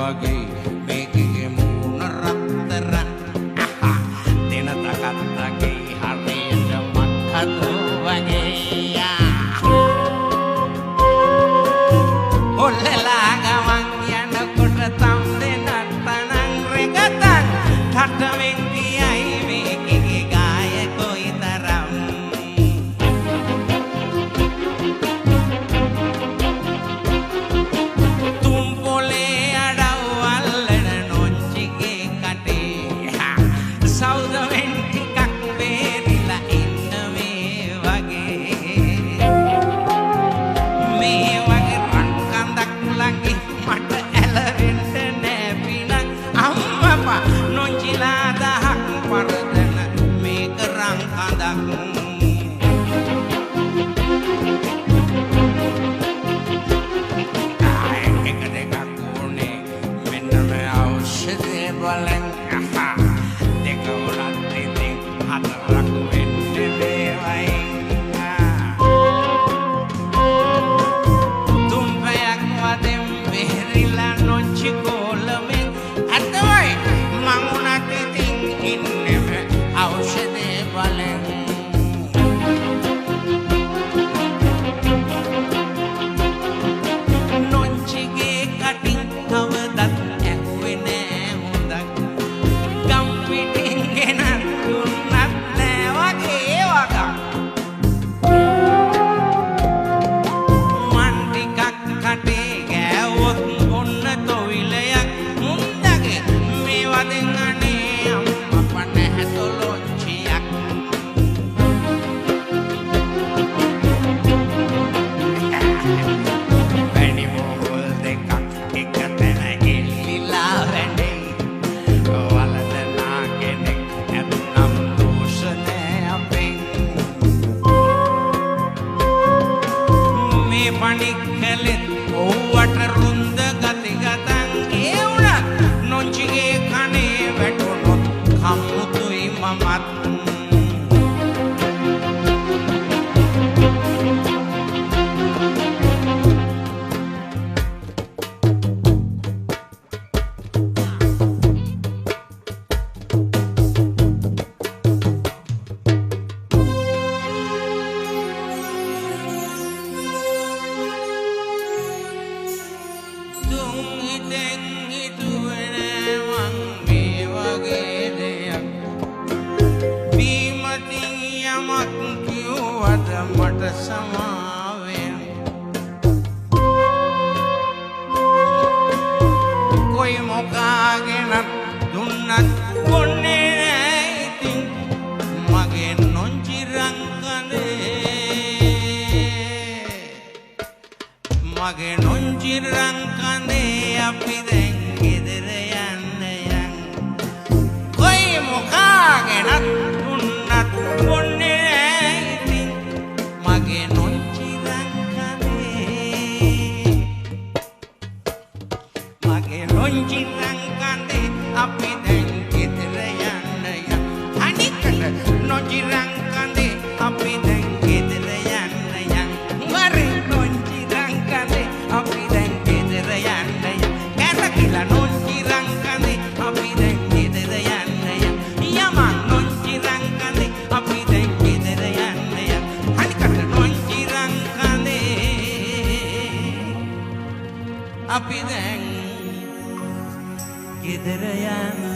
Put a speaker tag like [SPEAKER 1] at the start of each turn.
[SPEAKER 1] වගේ මේකේ මූණ රත්තරන් දෙන තකත්තගේ හරියට මක්කතු වගේ ඔල්ලලා ගමන් යනකොට තම් දෙනක් තනං රෙගතන් තටමෙන් කියයි මේකේ ගාය කොයිතරම් තුන් පොලේ අඩවල්ලන නොංචිගේ කටේ සෞදවෙන් ටිකක් බේරිලා ඉන්න මේ වගේ මේ වගේ රන් කඳක් ළඟින් මට ඇලවෙන්න නෑ පිනක් අම්මපා නොංචිලා දහක් පරදන මේක රන් කඳක් එක දෙකක් ඕනේ මෙන්න මේ ඖෂධය බලන් දෙක වුණත් ඉතින් හතරක් වෙන්නේ මේවයින් තුන් පැයක් වදෙන් බෙහෙරිලා නොංචි කොළමෙන් ඇත්තමයි මං වුණත් ඉතින් ඉන්නෙම ඖෂධය බලන් නොංචිගේ කටින් කවදත් ඇහුවේ නෑ හොඳක් ගම් පිටින් ගෙනත් දුන්නත් නෑ වගේ වගක් මන් ටිකක් කටේ ගෑවොත් ඔන්න තොවිලයක් මුන්දගේ මේ වදෙන් අනේ අම්මපා නැහැ තොලොංචියක් වැනි බෝල් දෙකක් එක තැන එල්ලිලා වැඬෙයි වළඳනා කෙනෙක් නැත්නම් දෝෂ නෑ අපෙන් මේ පණික්කලෙත් ඔව්වට රුන්ද ගති ගතන් ඒ වුණත් නොංචිගේ කනේ වැටුණොත් කම්මුතුයි මමත් තුන් හිතෙන් හිතුවේ නෑ මං මේ වගේ දෙයක් බීමතින් යමක් කිව්වට මට සමාවෙන් කොයි මොකාගෙනත් දුන්නත් බොන්නේ නෑ ඉතින් මගේ නොංචි රන් කඳේ මගේ නොංචි රන් කඳේ අපි දැන් ගෙදර යන්න යන් කොයි මොකාගෙනත් දුන්නත් බොන්නේ නෑ ඉතින් මගේ නොංචි රන් කඳේ මගේ නොංචි රන් කඳේ අපි දැන් ගෙදර යන්න යන් අනිකට නොංචි රන් කඳේ අපි දැන් ගෙදර යන්න යන් වරේ නොංචි රන් කඳේ අපි දැන් ගෙදර යන්න යන් කැරකිලා නොංචි රන් කඳේ අපි දැන් ගෙදර යන්න යන් යමන් නොංචි රන් කඳේ අපි දැන් ගෙදර යන්න යන් අනිකට නොංචි රන් කඳේ අපි දැන් ගෙදර යන්න